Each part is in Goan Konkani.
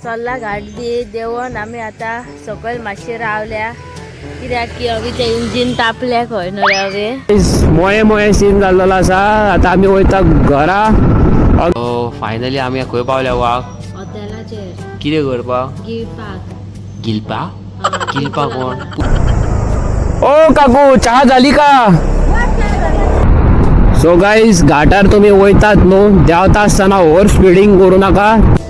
चोर्ला घाट बी देंवोन आमी आतां सकयल मातशें रावल्या कित्याक की अवीचें इंजीन तापलें खंय न्हू रे अवी. मोये मोये सीन जाल्लो आसा. आतां आमी वयता घरा. फायनली आमी खंय पावल्या वा? हॉटेलाचेर. कितें करपाक? गिळपाक. गिलपा? गिलपा कोण? ओ काकू, चहा झाली का? सो गाईज, घाटार तुमी वयतात न्हू, देंवता आसतना ओवर स्पिडींग करू नाका.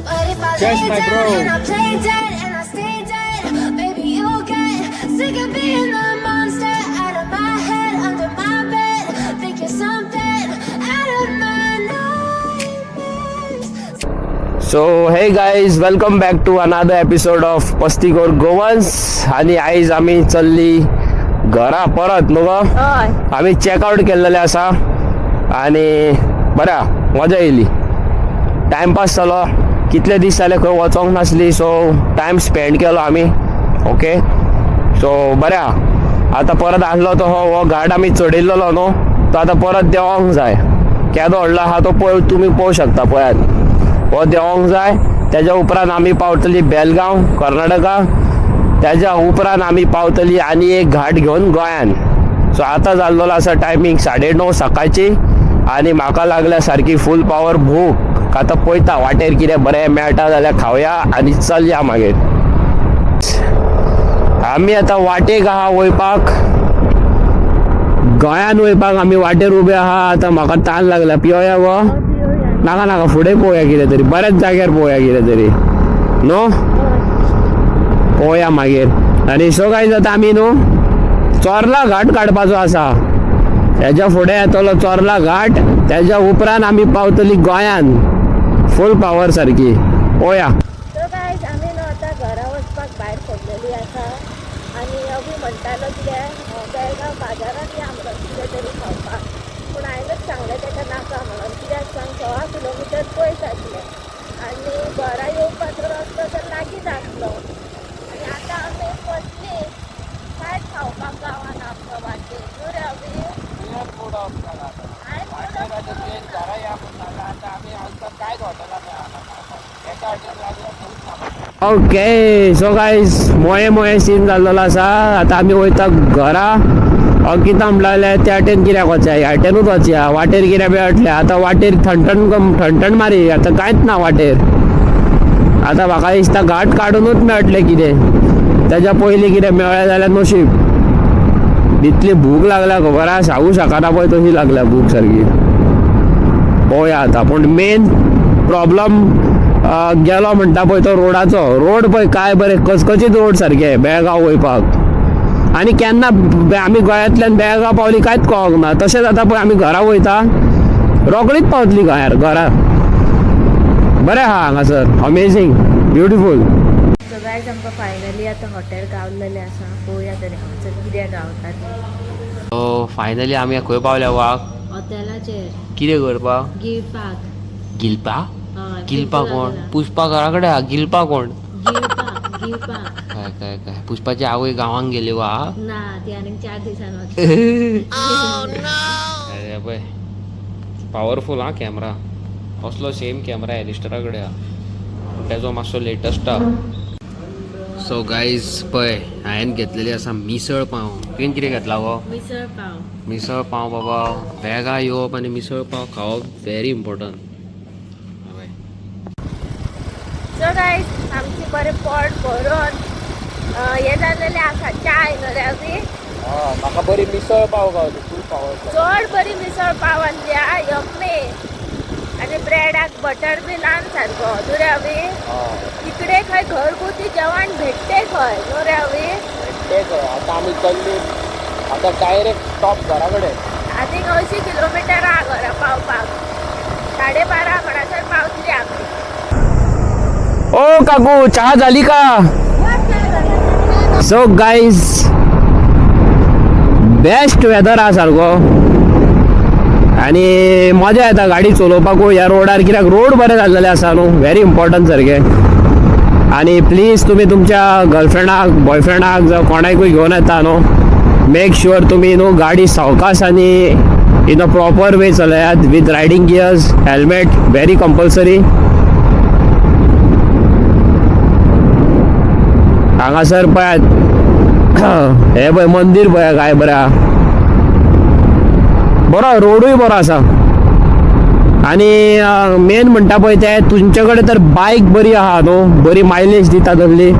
But if I Yes, lay my down bro. And I play dead and I stay dead, baby, you'll get sick of being the monster out of my head, under my bed. Think you're something out of my nightmares. So hey guys, welcome back to another episode of Pastikor Goans. आनी आयज आमी चल्ली घरा परत न्हू गो? हय. आमी चॅकआउट केल्लेले आसा आनी बरें आहा, मजा येयली, टायमपास जालो. कितले दीस जाले खंय वचोंक नासली, सो टायम स्पेंड केलो आमी. ओके, सो बरें आहा. आतां परत आसलो तो हो घाट आमी चडयल्लो न्हू, तो आतां परत देंवोंक जाय. केदो व्हडलो आहा तो पळय, तुमी पळोवंक शकता. पळयात, हो देंवोंक जाय. तेज्या उपरांत आमी पावतली बेलगांव, कर्नाटका. तेज्या उपरांत आमी पावतली आनी एक घाट घेवन गोंयान. सो आतां जाल्लो आसा टायमींग 9:30 सकाळची आनी म्हाका लागल्या सारकी फूल पावर भूक. आतां पळयता वाटेर कितें बरें मेळटा जाल्यार खावया आनी चलया. मागीर आमी आतां वाटेक आहा वयपाक, गोंयान वयपाक आमी वाटेर उबे आहा. आतां म्हाका तान लागल्या. पिवया गो? नाका नाका, फुडें पळोवया कितें तरी, बऱ्याच जाग्यार पळोवया कितें तरी न्हू, पळोवया मागीर. आनी सो गायज, आतां आमी न्हू चोर्ला घाट काडपाचो आसा. तेज्या फुडें येतलो चोर्ला घाट, तेज्या उपरांत आमी पावतली गोंयान फूल पावर सारकी. पळोवया. सो गायज, आमी न्हू आतां घरा वचपाक भायर सरलेली आसा आनी अभी म्हणटालो कितें, बेळगांव बाजारान या म्हणून कितें तरी खावपाक, पूण हांवेंच सांगलें ताका नाका म्हणून. कित्याक सांग, 1.25 किलोमिटर पयस आसलें आनी घरा येवपाचो रस्तो तर लागींच आसलो. आनी आतां आमी वतली कांयच खावपाक गांवान आमकां वाटेर न्हू रे अभी? हांवें मूड ऑफ करूंक ना. ओके, सो गायज, मोये मोये सीन जाल्लो आसा. आतां आमी वयता घरा. अंकिता म्हणलें त्या वाटेन कित्याक वचया, ह्या वाटेनूच वचया, वाटेर कितें मेळटलें. आतां वाटेर ठणठण ठणठण मारी, आतां कांयच ना वाटेर. आतां म्हाका दिसता घाट काडुनूच मेळटलें कितें, तेज्या पयलीं कितें मेळ्ळें जाल्यार नशीब. इतली भूक लागल्या, खबर आहा, सांगू शकना पळय, तशी लागल्या भूक सारकी. पळोवया आतां. पूण मेन प्रॉब्लम गेलो म्हणटा पळय तो रोडाचो. रोड पळय काय बरें कचकचीत रोड सारके बेळगांव वयपाक. आनी केन्ना आमी गोंयांतल्यान बेळगांव पावली कांयच कळोंक ना. तशेंच आतां पळय आमी घरा वयता, रोखडीच पावतली गोंयार घरा. बरें आहा हांगासर, अमेझींग, ब्युटिफूल. सो गायज, आमकां फायनली आतां हॉटेल गावलेलें आसा. पळोवया तरी हांगासर कितें गावता तें. फायनली आमी खंय पावल्या वा? हॉटेलाचेर. कितें करपाक? गिळपाक. गिलपा? हय. गिलपा कोण? पुष्पा घरा कडेन आहा, गिलपा कोण? गिळपाक, गिळपाक. काय काय काय, पुष्पाची आवय गांवांक गेली वा? ना, ती आनीक 4 दिसान वता. अरे पळय, पावरफूल हा कॅमरा. असलो सेम कॅमरा एलिस्टरा कडेन आहा, पूण तेजो मातसो लेटस्ट आहा. सो गायज, पळय, हांवें घेतलेली आसा मिसळ पाव. तुवें कितें घेतला गो? मिसळ पाव. मिसळ पाव. बाबा, बेळगांव येवप आनी मिसळ पाव खावप व्हेरी इम्पॉर्टंट. हय. सो गायज, आमची बरें पोट भरून हें जालेलें आसा. चाय न्हू रे अभी? म्हाका बरी मिसळ पाव गावली, फूल पाव. चड बरी मिसळ पाव आसली आ, यम्मी. आनी ब्रेडाक बटर बी लावन सारको न्हू रे अभी? इकडे खंय घरगुती जेवण भेटते खंय न्हू रे अभी? आतां आमी चल्ली, आतां डायरेक्ट स्टॉप घरा कडेन. आनीक 80 किलोमिटर आहा घरा पावपाक. 12:30 म्हणसर पावतली आमी. ओ काकू, चहा झाली का? सो गाईज, बेस्ट वेदर आहा सारको आनी मजा येता गाडी चलोवपाकूय ह्या रोडार, कित्याक रोड बरे जाल्लेले आसा न्हू, व्हेरी इम्पॉर्टंट सारके. आनी प्लीज, तुमी तुमच्या गर्लफ्रेंडाक, बॉयफ्रेंडाक जावं कोणाकूय घेवन येता न्हू, मेक शुअर तुमी न्हू गाडी सावकाश आनी इन अ प्रॉपर वे चलयात, with riding gears, helmet very compulsory. हांगासर पळयात हे पळय मंदीर पळया काय बरें आहा. बरो रोडूय बरो आसा. आनी मेन म्हणटा पळय तें तुमचे कडेन तर बायक बरी आहा न्हू, बरी मायलेज दिता तसली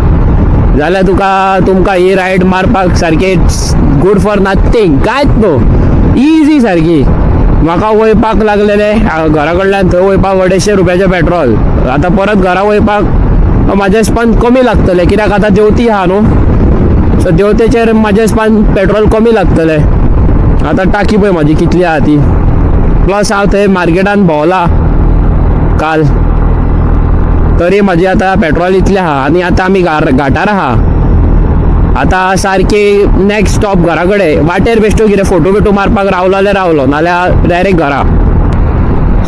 जाल्यार तुका तुमकां ही रायड मारपाक सारकी it's good for nothing, कांयच न्हू, इजी सारकी. म्हाका वयपाक लागलेले घरा कडल्यान थंय वयपाक 250 रुपयाचें पेट्रोल. आतां परत घरा वयपाक म्हाज्या हिसपान कमी लागतलें, कित्याक आतां देंवती आहा न्हू, सो देंवतेचेर म्हाज्या हिसपान पेट्रोल कमी लागतलें. आतां टाकी पळय म्हाजी कितली आहा ती. प्लस हांव थंय मार्केटान भोंवला काल, तरी म्हाजी आतां पेट्रोल इतलें आहा. आनी आतां आमी घाटार आहा. आतां सारकी नॅक्स्ट स्टॉप घरा कडेन. वाटेर बेश्टो कितें फोटो बिटो मारपाक रावलो जाल्यार रावलो, नाल्यार डायरेक्ट घरा.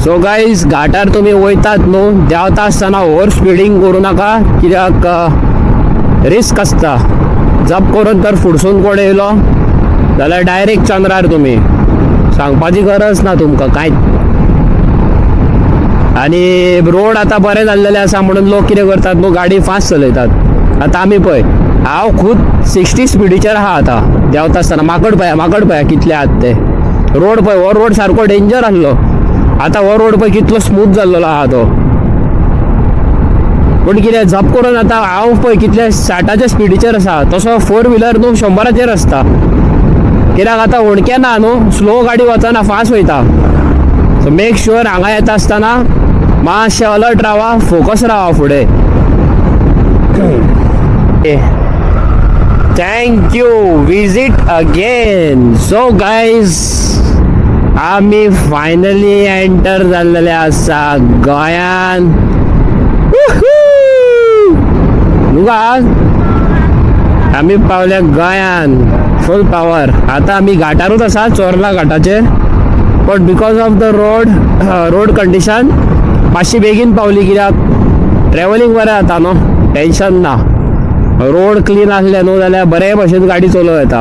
सो गायज घाटार तुमी वयतात न्हू, देंवता आसतना ओवर स्पिडींग करूं नाका, कित्याक रिस्क आसता. जप करून तर फुडसून कोण येयलो जाल्यार डायरेक्ट चंद्रार तुमी, सांगपाची गरज ना तुमकां कांयच. आनी रोड आतां बरे जाल्लेले आसा म्हणून लोक कितें करतात न्हू, गाडी फास्ट चलयतात. आतां आमी पळय, हांव खूद 60 स्पिडीचेर आहा आतां देंवता आसतना. माकड पळया, माकड पळया कितले आहात ते. रोड पळय, हो रोड सारको डेंजर आसलो, आतां हो रोड पळय कितलो स्मूथ जाल्लेलो आहा तो. पूण कितें झप करून आतां हांव पळय कितले 60च्या स्पिडीचेर आसा, तसो फोर व्हिलर न्हू 100चेर आसता, कित्याक आतां हुणके ना न्हू, स्लो गाडी वचना, फास्ट वयता. सो मेक शुअर हांगा येता आसतना मातशें अलर्ट रावा, फोकस रावा फुडें. Thank you, visit again. So guys आमी फायनली एंटर जाल्लेले आसा गोंयान. नुगा आमी पावल्या गोंयान फूल पावर. आतां आमी घाटारूच आसा, Chorla घाटाचेर, but because of the road condition मातशी बेगीन पावली, कित्याक ट्रॅव्हलिंग बरें जाता न्हू, टेंशन ना. रोड क्लीन आसले न्हू जाल्यार बरे भशेन गाडी चलोवं येता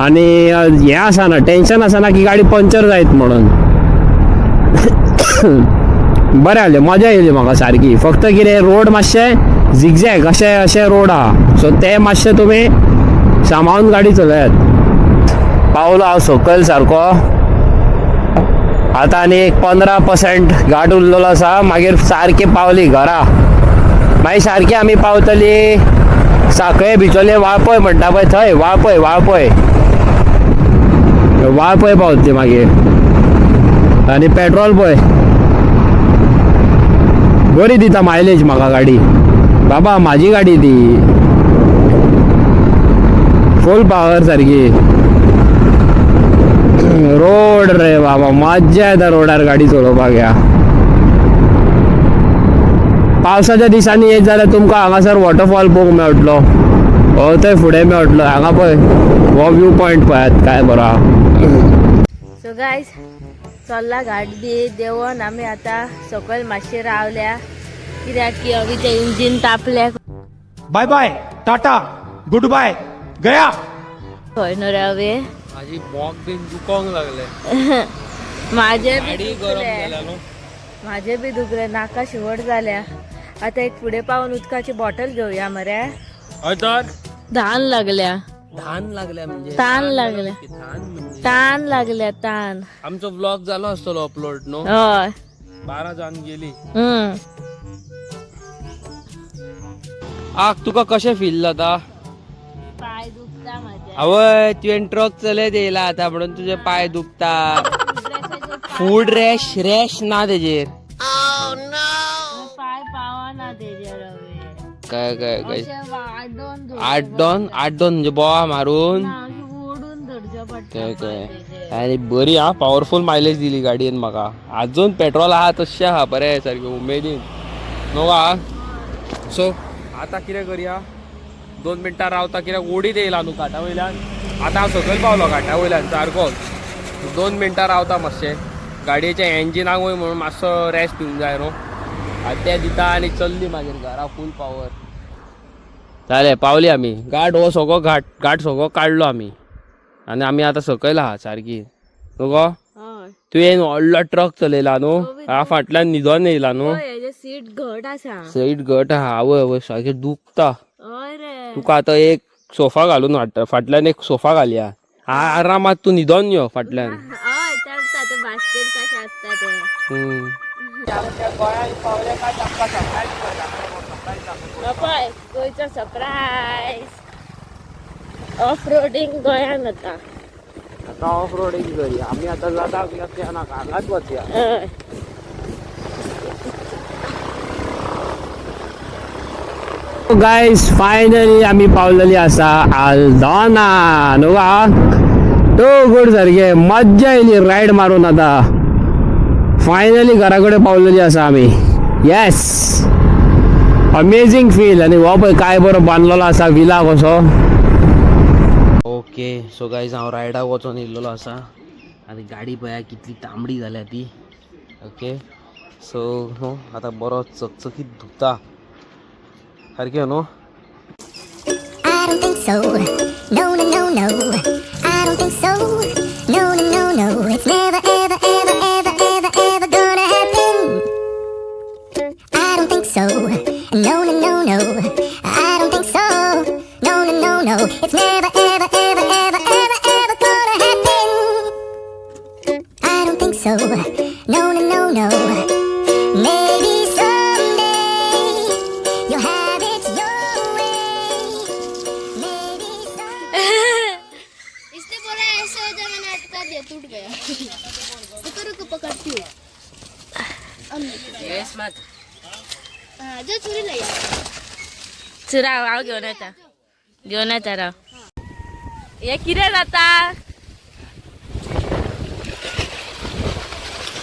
आनी हें आसना, टेंशन आसना की गाडी पंक्चर जायत म्हणून. बरें जालें, मजा येयली म्हाका सारकी. फक्त कितें रोड मातशे झिगझॅग अशे अशे रोड आहा, सो ते मातशे तुमी सांबाळून गाडी चलयात. पावलो हांव सकयल सारको. आतां आनी एक 15% घाट उरलेलो आसा, मागीर सारकी पावली घरा. मागीर सारकी आमी पावतली साखळे बिचोले वाळपय म्हणटा पळय थंय, वाळपय वाळपय वाळपय पावतली मागीर. आनी पेट्रोल पळय बरी दिता मायलेज म्हाका गाडी. बाबा म्हाजी गाडी ती फूल पावर सारकी. रोड रे बाबा, मज्जा येता रोडार गाडी चलोवपाक. ह्या पावसाच्या दिसांनी येत जाल्यार तुमकां हांगासर वॉटरफॉल पळोवंक मेळटलो, हो थंय फुडें मेळटलो. हांगा पळय हो व्यू पॉयंट पळयात काय बरो आहा. सो गायज चोर्ला घाट बी देंवोन आमी आतां सकयल मातशें रावल्या, कित्याक की अवीचें इंजीन तापलें. Bye bye, tata, good bye, गया. खंय न्हू रे अवे? माझी बोक बीन दुखोंक लागले. म्हाजें बी गाडी गरम दुखलें. जाल्या न्हू. म्हाजें बी दुखलें, नाका शिवट जाल्या. आतां एक फुडें पावून उदकाची बॉटल घेवया मरे. हय तर. धान लागल्या. धान लागल्या म्हणजे? तान लागल्या. धान म्हणजे? तान लागल्या, तान. आमचो ब्लॉग जालो आसतलो अपलोड न्हू? हय. 12 जावन गेली. आग, तुका कशें फील जाता? पाय दुखता माझे. आवय, तुवें ट्रक चलयत येयला आतां म्हणून तुजे पाय दुखता. फूड रॅश रॅश ना तेजेर. पाय पावना तेजेर हवे. काय काय काय? अशें आड्डोन. आड्डोन आड्डोन म्हणजे बोवा मारून. ओडून धरचें पडटा काय पाय काय तेजेर. आनी बरी हा, पावरफूल मायलेज दिली गाडयेन म्हाका. अजून पेट्रोल आहा तशें आहा, बरें सारकें उमेदीन न्हू गा. सो आतां कितें करया, 2 मिनटां रावता, कित्याक ओडीत येयला न्हू घाटा वयल्यान. आतां हांव सकयल पावलो घाटा वयल्यान सारको. 2 मिनटां रावता मातशें, गाडयेच्या इंजिनाकूय म्हणून मातसो रेस्ट दिवंक जाय न्हू. आतां तें दिता आनी चल्ली मागीर घरा फूल पावर. जालें, पावली आमी घाट. हो सगळो घाट घाट सगळो काडलो आमी आनी आमी आतां सकयल आहा सारकी न्हू गो. हय. तुवें व्हडलो ट्रक चलयला न्हू, हांव फाटल्यान न्हिदोन येयला न्हू. हय, हेजें सीट घट आसा. सीट घट आहा. आवय आवय, सारकें दुखता. हय रे. तुका आतां एक सोफा घालून हाडटा, फाटल्यान एक सोफा घालया, आरामात तूं न्हिदोन यो फाटल्यान. हय, चलता ते बास्केट कशें आसता ते. पळय गोंयचो सरप्रायज, ऑफ रोडींग गोंयान आतां. आता ऑफ रोडींग करूया आमी, आतां लडाख नाका, हांगाच वचया. हय. गायज, फायनली आमी पावलेली आसा आल्दोना न्हू गा. टू गुड सारके मज्जा येयली रायड मारून. आतां फायनली घरा कडेन पावलेली आसा आमी. येस, अमेझींग फील. आनी हो पळय काय बरो बांदलेलो आसा विला कसो. ओके, सो गायज, हांव रायडाक वचोन येयल्लो आसा आनी गाडी पळया कितली तांबडी जाल्या ती. ओके, सो न्हू आतां बरो चकचकीत धुता सारकें न्हू. I don't think so. No, no, no, no. I don't think so. No, no, no, no. It's never, ever, ever, ever, ever, ever gonna happen. I don't think so. No, no, no, no. I don't think so. No, no, no, no. It's never, ever, ever, ever, ever, ever gonna happen. I don't think so. No, no, no, no. Maybe someday you'll have it your way. Maybe someday. इसने बोला ऐसे हो जाए, मैंने अटका दिया, टूट गया. रुको रुको, पकड़ती हूँ. हाँ, जो छुरी ले आ. राव, हांव घेवन येता, घेवन येता, राव. हें कितें जाता?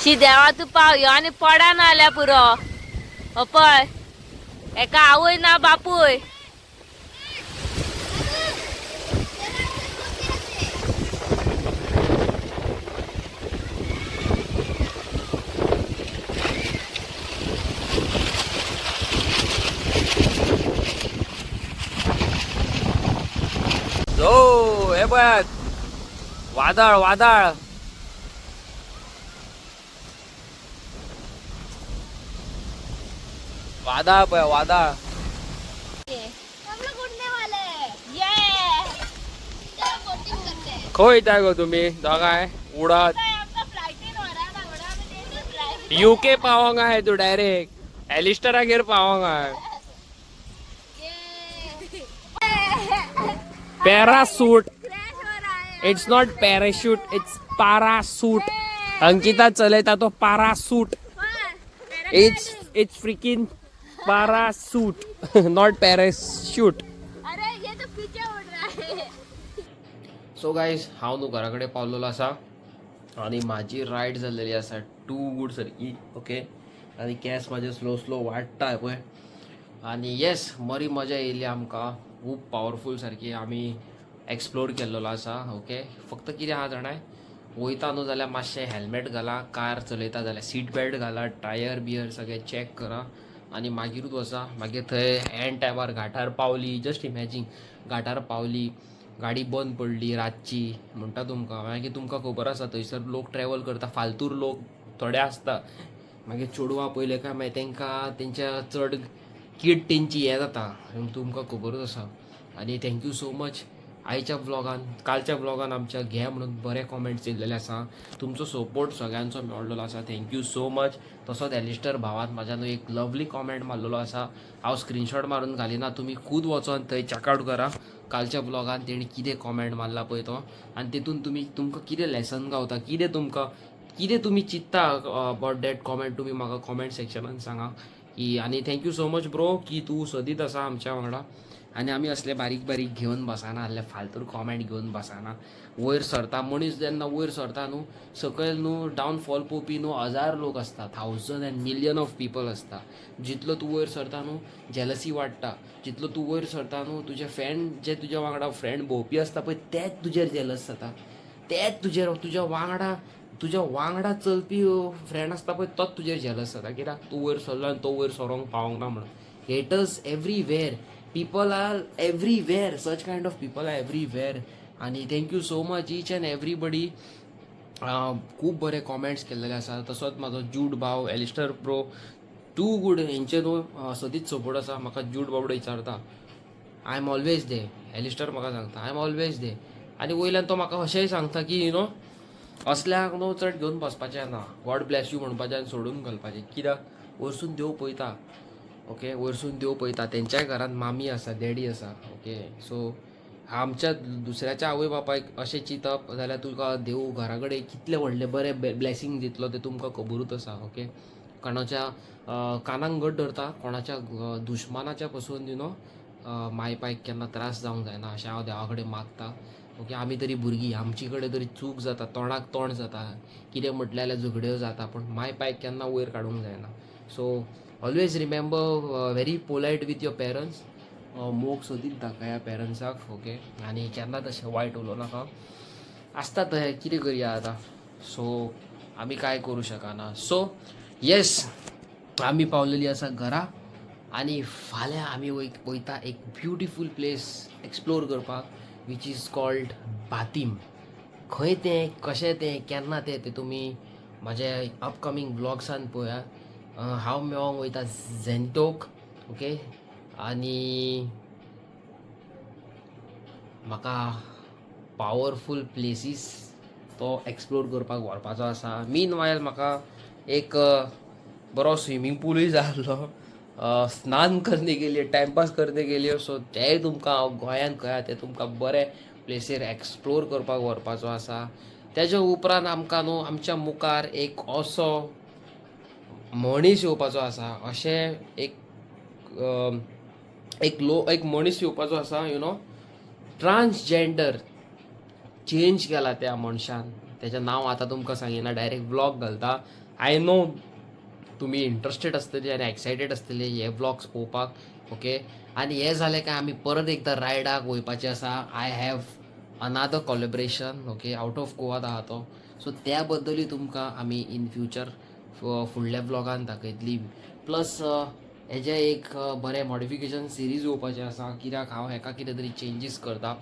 शी देवा, तूं पाव ह्यो आनी पडना जाल्यार पुरो. हो पळय, हेका आवय ना बापूय. जो हे पळयात वादळ, वादळ. वादळ पळय, वादळ. हम लोग उड़ने वाले हैं. ये. चलो, बोटिंग करते हैं. खंय वयता गो तुमी दोगांय उडत? आमकां फ्लायटीन व्हराना म्हणून आमी ड्रायव्ह. युके पावोंक आहाय तूं, डायरेक्ट एलिस्टरागेर पावोंक आहाय. पॅरासूट. It's not parachute, it's parasuit. Ankita चलयता तो parasuit. It's freaking parasuit, not parachute. अरे, ये तो पीछे उड़ रहा है. सो गायज, हांव न्हू घरा कडेन पावलेलो आसा आनी म्हाजी रायड जाल्लेली आसा टू गूड सारकी. ओके, आनी केंस म्हाजे स्लो स्लो वाडटा पळय. आनी येस, बरी मजा येयली आमकां, खूब पावरफूल सारकी आमी एक्सप्लोर केल्लेलो आसा. ओके, फक्त कितें आहा जाणाय, वयता न्हू जाल्यार मातशें हेल्मेट घाला, कार चलयता जाल्यार सीट बेल्ट घाला, टायर बियर सगळें चॅक करा आनी मागीरूच वचा. मागीर थंय एंड टायमार घाटार पावली, जस्ट इमॅजीन, घाटार पावली, गाडी बंद पडली रातची म्हणटा तुमकां. मागीर तुमकां खबर आसा, थंयसर लोक ट्रॅवल करता, फालतूर लोक थोडे आसता. मागीर चेडवां पळयलें काय मागीर तांकां तेंच्या चड कीट तेंची हें जाता, तुमकां खबरूच आसा. आनी thank you so much, आयच्या व्लॉगान, कालच्या व्लॉगान आमच्या घे म्हणून बरे कॉमेंट्स येयल्लेले आसा. तुमचो सपोर्ट सगळ्यांचो मेळ्ळो आसा, thank you so much. तसोच एलिस्टर भावान म्हाज्या न्हू एक लवली कॉमेंट मारलेलो आसा. हांव स्क्रिनशॉट मारून घालिना, तुमी खूद वचोन थंय चॅकआवट करा, कालच्या व्लॉगान तेणी कितें कॉमेंट मारला पळय तो. आनी तितून तुमी तुमकां कितें लेसन गावता, कितें तुमकां कितें तुमी चिंत्ता अबावट that comment, तुमी म्हाका कॉमेंट सेक्शनान सांगा की. आनी thank you so much bro, की तूं सदींच आसा आमच्या वांगडा आनी आमी असले बारीक बारीक घेवन बसना, असले फालतूर कॉमेंट घेवन बसना. वयर सरता मनीस जेन्ना वयर सरता न्हू, सकयल न्हू डावनफॉल पळोवपी न्हू हजार लोक आसता, thousand and million of people आसता. जितलो तूं वयर सरता न्हू, जेलसी वाडटा. जितलो तूं वयर सरता न्हू, तुजे फ्रेंड जे तुज्या वांगडा फ्रेंड भोंवपी आसता पळय, तेच तुजेर जेलस जाता. तेच तुजेर तुज्या वांगडा चलपी फ्रेंड आसता पळय, तोच तुजेर जेलस जाता, कित्याक तूं वयर सरलो आनी तो वयर सरोंक पावोंक ना म्हणून. Haters everywhere, people are everywhere, such kind of people are everywhere. आनी thank you so much each and everybody. खूब बरे कॉमेंट्स केल्लेले आसा. तसोच म्हाजो जूड भाव, एलिस्टर ब्रो, टू गूड, हेंचे न्हू सदींच सपोर्ट आसा म्हाका. जूड बाबडो विचारता. I am always there. Allister म्हाका सांगता, I am always there. आनी वयल्यान तो म्हाका अशेंय सांगता की you know, असल्यांक न्हू चड घेवन बसपाचें ना, गॉड ब्लॅस you म्हणपाचें आनी सोडून घालपाचें. कित्याक वरसून देव पळयता, ओके, वरसून देव पळयता. तेंच्याय घरांत मामी आसा, डॅडी आसा, ओके. सो आमच्या दुसऱ्याच्या आवय बापायक अशें चिंतप जाल्यार तुका देव घरा कडेन कितले व्हडले बरे ब्लॅसींग दितलो तें तुमकां खबरूच आसा, ओके. कोणाच्या कानाक घट धरता, कोणाच्या दुश्मनाच्या पसून you know my पायक केन्ना त्रास जावंक जायना अशें हांव देवा कडेन मागता, ओके. आमी तरी भुरगीं, आमचे कडेन तरी चूक जाता, तोंडाक तोंड जाता, कितें म्हटलें जाल्यार झगड्यो जाता, पूण माय पायक केन्ना वयर काडूंक जायना. So always remember, very polite with your parents. मोग सोदीत दाखया पेरंट्साक, ओके. आनी केन्ना तशें वायट उलोवं नाका. आसता तशें, कितें करया आतां, सो आमी कांय करूं शकना. सो येस, आमी पावलेली आसा घरा आनी फाल्यां आमी वयता एक ब्युटिफूल प्लेस एक्सप्लोर करपाक, which is called Batim. खंय तें, कशें तें, केन्ना तें, तें तुमी म्हाज्या अपकमींग व्लॉग्सान पळयात. हांव मेळोंक वयता झेंटोक, ओके. आनी म्हाका पावरफूल प्लेसीस तो एक्सप्लोर करपाक व्हरपाचो आसा. मीन वायल म्हाका एक बरो स्विमींग पुलूय जाय आसलो, स्नान करने के लिए, टायमपास करने के लिए. सो तेय तुमकां हांव गोंयांत खंय आहा तें तुमकां बरें प्लेसीर एक्सप्लोर करपाक व्हरपाचो आसा. तेज्या उपरांत आमकां न्हू आमच्या मुखार एक असो मनीस येवपाचो आसा, अशें एक एक लो एक मनीस येवपाचो आसा, you know, transgender change केला त्या मनशान. तेजें नांव आतां तुमकां सांगिना, डायरेक्ट व्लॉग घालता. I know तुमी इंट्रस्टेड आसतली आनी एक्सायटेड आसतली हे व्लॉग्स पळोवपाक, ओके. आनी हें जालें काय आमी परत एकदां रायडाक वयपाचें आसा. I have another collaboration, okay, out of Goa आहा तो. सो त्या बद्दलूय तुमकां आमी इन फ्युचर फुडल्या व्लॉगान दाखयतली. प्लस हेजें एक बरें मॉडिफिकेशन सिरीज येवपाचें आसा, कित्याक हांव हेका कितें तरी चेंजीस करता.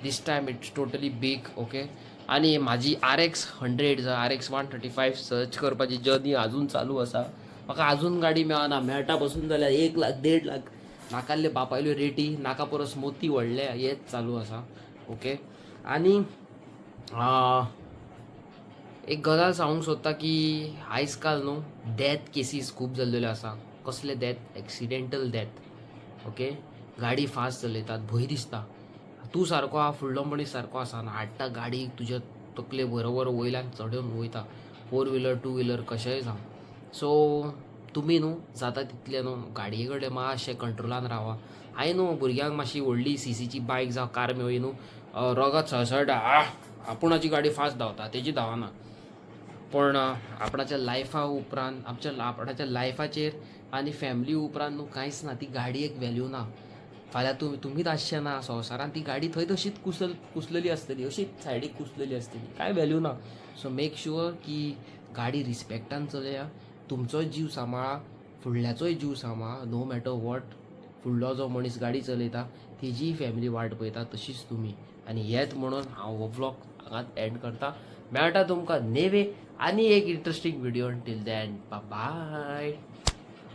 This time it's totally big, okay. आनी म्हाजी RX 100, RX 135 search करपाची जर्नी अजून चालू आसा. म्हाका अजून गाडी मेळना. मेळटा पसून जाल्यार 1 लाख, 1.5 लाख. नाकाल्ले बापायल्यो रेटी, नाका परस मोती व्हडले, हेच चालू आसा, ओके. आनी एक गजाल सांगूंक सोदता की आयज काल न्हू डेथ केसीस खूब जाल्लेल्यो आसा. कसले डेथ? Accidental death, okay. गाडी फास्ट चलयतात, भंय दिसता. तूं सारको आहा, फुडलो मनीस सारको आसना, हाडटा गाडी तुज्या तकले बरोबर वयल्यान चडोवन वयता. फोर व्हिलर, टू व्हिलर कशेंय जावं. सो तुमी न्हू जाता तितलें न्हू गाडये कडेन मातशें कंट्रोलान रावा. I न्हू भुरग्यांक मातशी व्हडली सीसीची बायक जावं कार मेळ्ळी न्हू, रगत सळसळटा, आपुणाची गाडी फास्ट धांवता, तेजी धांवना. पण आपणाच्या लायफा उपरांत, आमच्या आपणाच्या लायफाचेर आनी फॅमिली उपरांत न्हू कांयच ना. ती गाडयेक व्हॅल्यू ना. फाल्यां तुमीच आसचे ना संवसारान, ती गाडी थंय तशीच कुसलेली आसतली, अशीच सायडीक कुसलेली आसतली, कांय व्हॅल्यू ना. सो मेक शुअर की गाडी रिस्पेक्टान चलया, तुमचोय जीव सांबाळा, फुडल्याचोय जीव सांबाळा. नो मॅटर what, फुडलो जो मनीस गाडी चलयता तेजीय फॅमिली वाट पळयता, तशीच तुमी. आनी हेच म्हणून हांव हो व्लॉग हांगाच एंड करता. मेळटा तुमकां नेवे आनी एक interesting video. Till then, bye.